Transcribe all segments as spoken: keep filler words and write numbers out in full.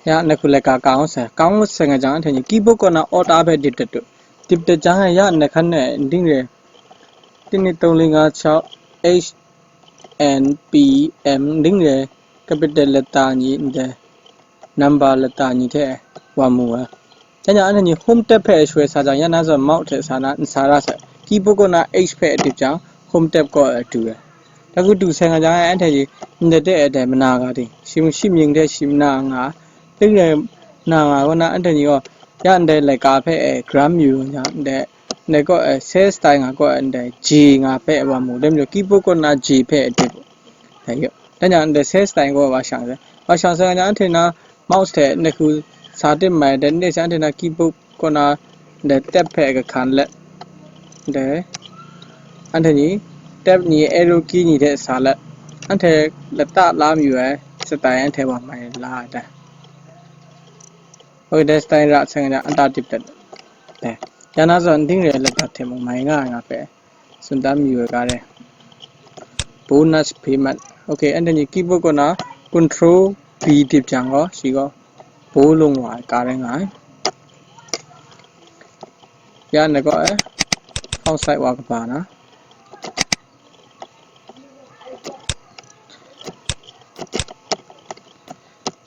Ya, nde hku laika ka ngut sai. Ka ngut sai nga jang, anhte ni keyboard kaw na Alt R hpe dip dat tu. Dip dat jang, ya, nde hkan ne, ding re, 1 2 3 4 5 6 H and P M ding re, capital letter ni ndai, number letter ni hte wa mu ai. Dai yang anhte ni Home tab hpe shawoi sa jang, ya na zawn mouse hte sa na n sa ra sai. Keyboard kaw na H hpe dip jang, Home tab kaw du ai. Dai hku du sai nga jang, anhte ni ndai de ai dai mana ga ting, shi, shi mying hte shi mana nga, ding re na nga kaw na, anhte ni gaw, ya ndai laika hpe e gram yu nga jang, ndai, ndai kaw e sales style nga kaw e ndai J nga hpe wa mu, dai majaw keyboard kaw na J hpe e dip. Dai yaw. Dai yang ndai sales style kaw wa shang sai. Wa shang sai nga jang, anhte na mouse hte ndai hku sa tim mai, dai ndai sha anhte na keyboard kaw na ndai tab hpe kahkan let, ndai, anhte ni tab ni arrow key ni hte sa let, anhte lata la mayu ai style anhte wa mai la ai dai. Ok, dai style ra sai nga jang, enter dip dat. Dai. Ya na zawn ding re lata hte mung mai nga ai nga hpe tsun dan mayu ai ga re. Bonus payment. Ok, anhte ni keyboard kaw na Control B dip jang gaw, shi gaw bo lung wa ai ga rai nga ai. Ya ndai gaw e, font size wa kaba na.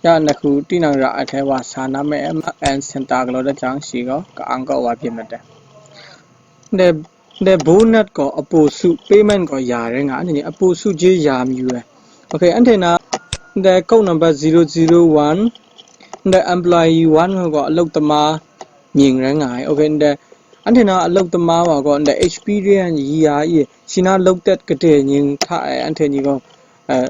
Ya ndai hku tinang ra ai hte wa sa na me, mark and center galaw dat jang, shi gaw ka-ang kaw wa byin mat ai. Ndai, ndai bonus gaw apu su payment gaw ya rai nga, anhte ni apu su je ya mayu ai. Ok, anhte na ndai code number zero zero one, ndai employee one gaw, gaw alok tama mying rai nga ai. Ok, ndai anhte na alok tama wa gaw, ndai experience yi ya i, shi na lok tet kade nying hta e, anhte ni gaw, eh,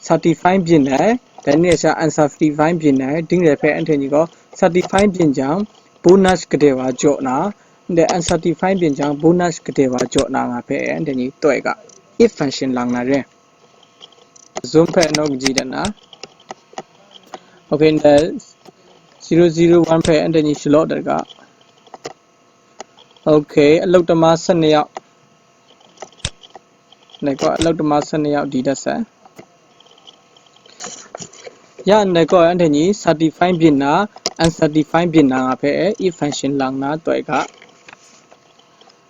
certify byin ai, dai ni sha uncertify byin ai, ding re hpe anhte ni gaw certify byin jang, bonus kade wa jaw na, ndai uncertify byin jang, bonus kade wa jaw na nga hpe anhte ni toi ga, if function lang na re. Zoom hpe naw kaji dat na. Ok, ndai zero zero one hpe anhte ni shalaw dat ga. Ok, alok tama san na yau. Ndai gaw alok tama san na yau di dat sai. Ya ndai gaw anhte ni certify byin na, uncertify byin na nga hpe if function lang na toi ga.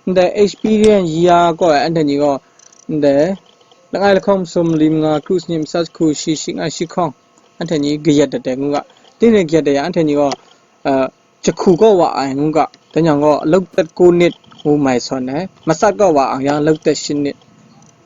Ndai experience yi ya gaw anhte ni gaw, ndai langai lahkawng masum lim nga kru sanit masat hku shi shi nga shi hkawng, anhte ni kayat dat ai ngu ga. Ding re kayat dat yang anhte ni gaw, uh, jahku kaw wa ai ngu ga, dan yang gaw, alok tet ku nit ngu mai sawn ai, masat kaw wa ang yang, alok tet shanit,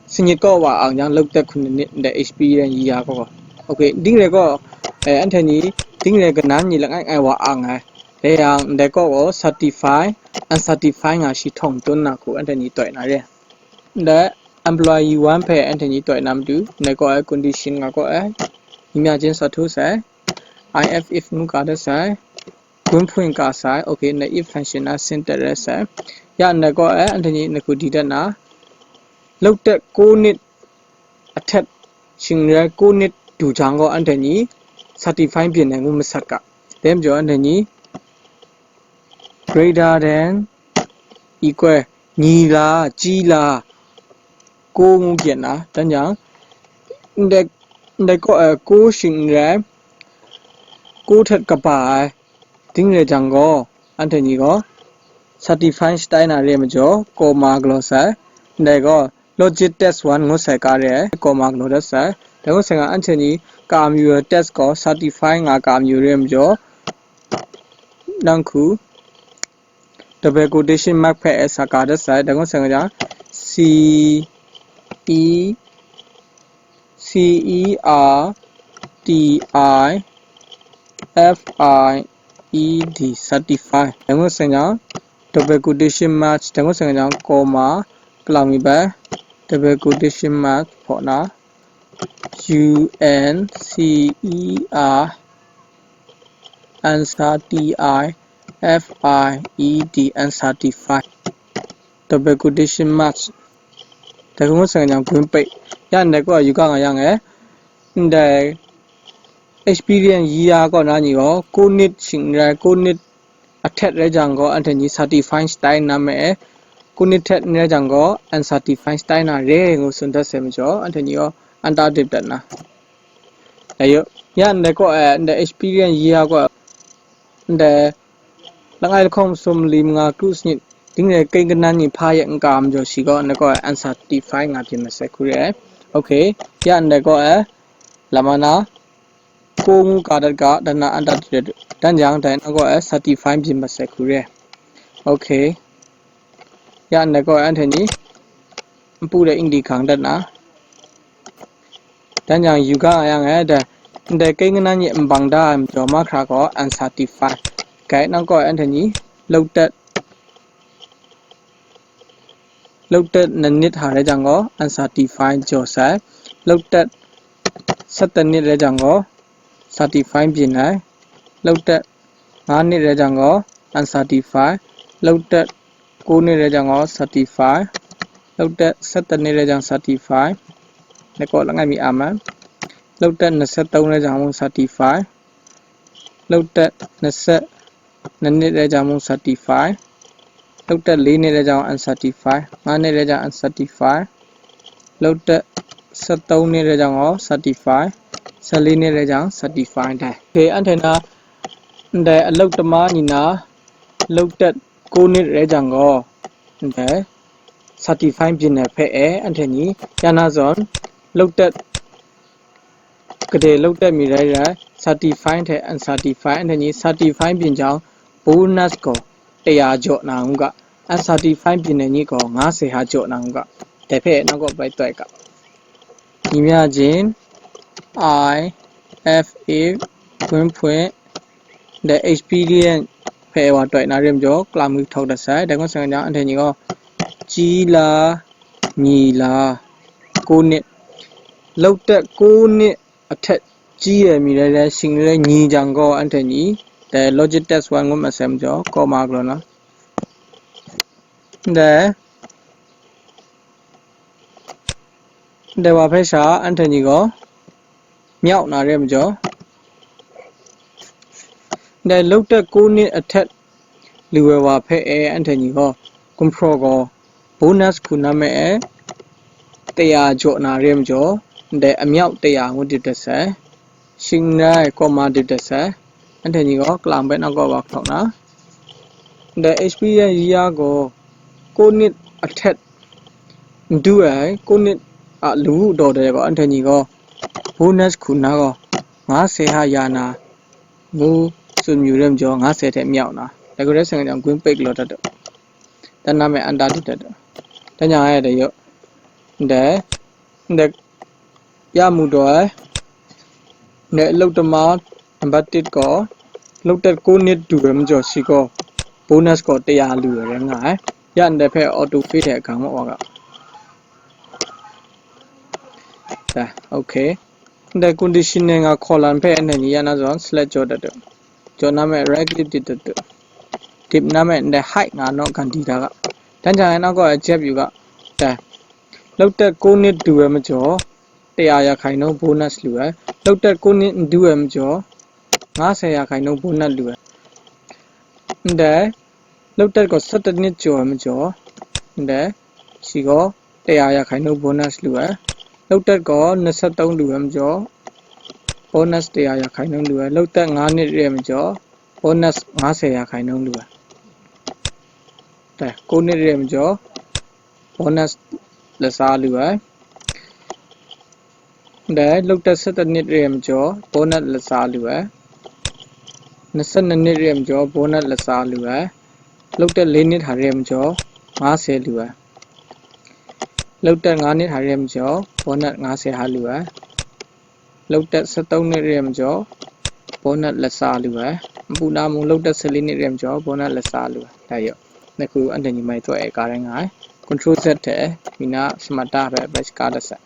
sanit kaw wa ang yang, alok tet hkun nit, ndai experience yi ya gaw. Ok, ding re gaw, eh, anhte ni, ding re kanan ni langai ngai wa ang ai. Dai yang, ndai kaw gaw, certify, uncertify nga shi htawng tun na hku, anhte ni toi na re. Ndai employee one hpe anhte ni toi na matu, ndai kaw ai condition nga kaw ai, ညီမျှခြင်းစာထိုး sai, I F if ngu ka dat sai, gun hpun ka sai, ok, ndai if function na syntax rai sai. Ya ndai gaw e, anhte ni ngu di dat na, lok tet ku nit ahtet shing rai ku nit du jang gaw, anhte ni certify byin ai ngu masat ga. Dai majaw anhte ni greater than, equal, ni la, chi la, ku ngu kayat na, dan yang, ndai, ndai kaw, eh, ku shing n rai, ku htet kaba ai, ding rai jang gaw, anhte ni gaw, certify shatai na re majaw, comma galaw sai, ndai gaw, logic test one ngu sai ka re ai, comma galaw dat sai, dai ngu sai nga, anhte ni ka mayu ai test gaw, certify nga ka mayu re majaw, nang hku, double quotation mark hpe sa ka dat sai, dai ngu sai nga jang, C E, C E R T I F I E D, certify. Dai ngu sai nga jang, double quotation mark, dai ngu sai nga jang, comma, kalang mi bai, double quotation mark, hpaw na, U N C E R, answer T I F I E D, uncertified. Double quotation marks. Dai hku ngu sai nga jang, gun pei. Ya ndai gaw yu ga nga yang e. Ndai experience yi ya kaw na ni gaw, ku nit shing n rai, ku nit ahtet rai jang gaw, anhte ni certify shatai na me e, ku nit htet n rai jang gaw, uncertify shatai na re ngu tsun dat sai majaw, anhte ni gaw enter dip dat na. Dai yu, ya ndai kaw e, ndai experience yi ya kaw e, ndai langai lahkawng masum li manga kru sanit, ding re kai kanan ni hpa yet n ka majaw shi gaw, ndai kaw e unsatisfied nga byin masai hku re ai. Okay, ya ndai kaw e, lama na, ko ngu ka dat ga, dan na an dat dat, dan jang, dai na kaw e satisfied byin masai hku re ai. Okay, ya ndai kaw e, anhte ni, npu de ingdi hkang dat na, dan jang, yu ga nga yang e, dai, ndai kai kanan ni nbang da ai majaw mahkra gaw unsatisfied. Gai, nang kaw e anhte ni, lawt dat, lawt dat na nit hta rai jang gaw, unsatisfied jaw sai. Lawt dat sat tanit rai jang gaw, satisfied byin ai. Lawt dat nga nit rai jang gaw, unsatisfied. Lawt dat ko nit rai jang gaw, satisfied. Lawt dat sat tanit rai jang, satisfied. Dai kaw langai mi am ai. Lawt dat na sat tau rai jang mung, satisfied. Lawt dat na sat na nit rai jang mung, satisfied. Lawt dat li nit rai jang, unsatisfied. Nga nit rai jang, unsatisfied. Lawt dat sat tau nit rai jang gaw, satisfied. Sat li nit rai jang, satisfied dai. Okay, anhte na, ndai alawt tama ni na, lawt dat ko nit rai jang gaw, ndai satisfied byin ai hpe e, anhte ni, ya na zawn, lawt dat gade lawt dat mi rai rai, satisfied hte unsatisfied, anhte ni satisfied byin jang, bonus gaw taya jaw na ngu ga, unsatisfied byin ai ni gaw nga se ha jaw na ngu ga, dai hpe nang kaw bai toi ga. ညီမျှခြင်း I F A ခွင့်ဖွင့် the experience ဖဲဝါတွက်နာရမ်ကျော် ကလာမူထောက်တဆိုင် ဒါကဆန်ကညောင်း အထက်ညီကော ကြီးလား ညီလား ကိုနှစ် လောက်သက်ကိုနှစ်အထက်ကြီးရယ်မီလဲလဲ ရှင်လဲလဲညီကြံကော အထက်ညီ the logic test one ငုံမဆဲမကျော် ကောမကလောနော် the ဒဲဝါဖဲရှာ အန်ထနီကော မြောက်နာရဲမကျော် ဒဲလုတ်တက်ကိုနှစ်အထက် လူဝဲဝါဖဲအဲ အန်ထနီကော ကွန်ဖရော်ကော bonus ခုနမဲအဲ တရာကျော်နာရဲမကျော် ဒဲအမြောက်တရာငုတ်တဆက် ရှင်နရယ်ကောမဒုတဆက် အန်ထနီကော ကလမ်ဘဲနောက်ကောပါခေါနာ ဒဲ experience ရီယာကော ကိုနှစ်အထက် ဒူဝဲ ကိုနှစ်အလူတော်တဲ့ကော အန်ထနီကော bonus ခုနကော ငါးဆယ်ဟာရာနာ မူစွန်မြူရဲမကျော် ငါးဆယ်ထဲမြောက်နာ တကရဲဆင်ကကြောင် ကွင်းပိတ်လို့တတ်တော့ တနာမဲအန်တာတူတတ်တော့ တညာရဲတဲ့ရော့ ဒဲ ဒဲ ရမှုတော် နဲ့ အလုပ်သမားနံပါတ်တစ်ကော လုပ်သက်ကိုနှစ်တူဝဲမကျော်စီကော bonus ကောတရားလူဝဲငါရန်တဲ့ဖက် auto fit တဲ့အခါမှာဝါကဒါ okay တဲ့ condition နဲ့ငါခေါ်လာဖက်အနေနဲ့ရန်ဆို select ကြောတတ်တယ်ကြောနာမဲ့ right click တတ်တယ်ဒီနာမဲ့ height ငါတော့ကန်တီတာကတန်းချင်နောက်ကအချက်ယူကဒါလုပ်သက်ကိုနှစ်တူဝဲမကျော် တရာရာခိုင်နှုန်း bonus လူဝဲလုပ်သက်ကိုနှစ်ဒူဝဲမကျော်ငါးဆယ်ရာခိုင်နှုန်း bonus လူဝဲတဲ့လုပ်သက်ကောဆယ့်တစ်နှစ်ကျော်မကျော်တဲ့စီကောတရာရာခိုင်နှုန်း bonus လူဝဲလုပ်သက်ကောနှစ်ဆယ့်သုံးလူဝဲမကျော် bonus တရာရာခိုင်နှုန်းလူဝဲလုပ်သက်ငါးနှစ်ရဲမကျော် bonus ငါးဆယ်ရာခိုင်နှုန်းလူဝဲတဲ့ကိုနှစ်ရဲမကျော် bonus လက်စားလူဝဲ ဒဲလုပ်သက်ဆယ့်တစ်နှစ်ရဲမကျော် bonus လက်စားလူဝဲနှစ်ဆယ့်နှစ်နှစ်ရဲမကျော် bonus လက်စားလူဝဲလုပ်သက်လေးနှစ်ဟာရဲမကျော်ငါးဆယ်လူဝဲလုပ်သက်ငါးနှစ်ဟာရဲမကျော် bonus ငါးဆယ်ဟာလူဝဲလုပ်သက်ဆယ့်သုံးနှစ်ရဲမကျော် bonus လက်စားလူဝဲအပူနာမူလုပ်သက်ဆယ့်လေးနှစ်ရဲမကျော် bonus လက်စားလူဝဲဒါရော့နကူအန်တညီမိုင်သွဲအဲကားရဲငါ control Z ထဲမိနာစမတ်တာပဲ ဘတ်ကားတစ်ဆက်